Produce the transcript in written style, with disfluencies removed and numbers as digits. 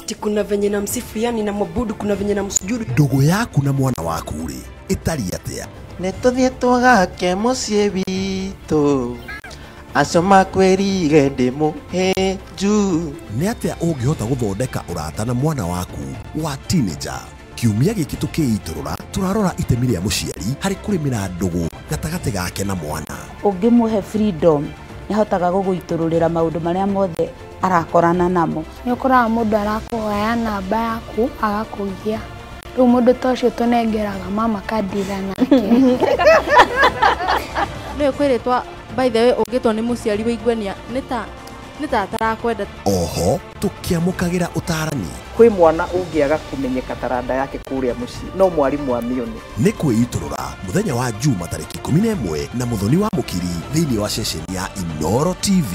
Ati kuna venye na msifu, yani na mwabudu, kuna venye na msujudu. Ndũgũ yaku na mwana waku rĩ, ĩtariĩ atĩa? Nĩ tũthiĩ twagake mũciĩ witũ, acio makwĩrire ndĩ mũhĩnju. Nĩ atĩa ũngĩhota gũthondeka ũrata na mwana waku wa teenager? Kiumia gĩkĩ tũkĩitũrũra tũrarora itemi rĩa mũciari harĩ kũrĩmĩra ndũgũ gatagatĩ gake na mwana. Ũngĩmũhe freedom, nĩahotaga gũgũitũrũrĩra maũndũ marĩa mothe arakorana namo. Nĩ ũkoraga mũndũ arakũhoya namba yaku agakũgia. Rĩu mũndũ ta ũcio tũnengeraga mama kandira nake. Nĩ kwĩrĩtwa, by the way, ũngĩtwo nĩ mũciari wĩigue nĩ ta atarakwenda. Oho tũkĩamũkagĩra ũtarani. Kwĩ mwana ũngĩaga kũmenyeka taranda yake kũrĩa mũciĩ, no mwarimũ amĩone. Nĩ kwĩitũrũra mũthenya wa Juma tarĩki 11 na Mũthoni wa Mũkiri thĩinĩ wa ceceni ya Inooro TV.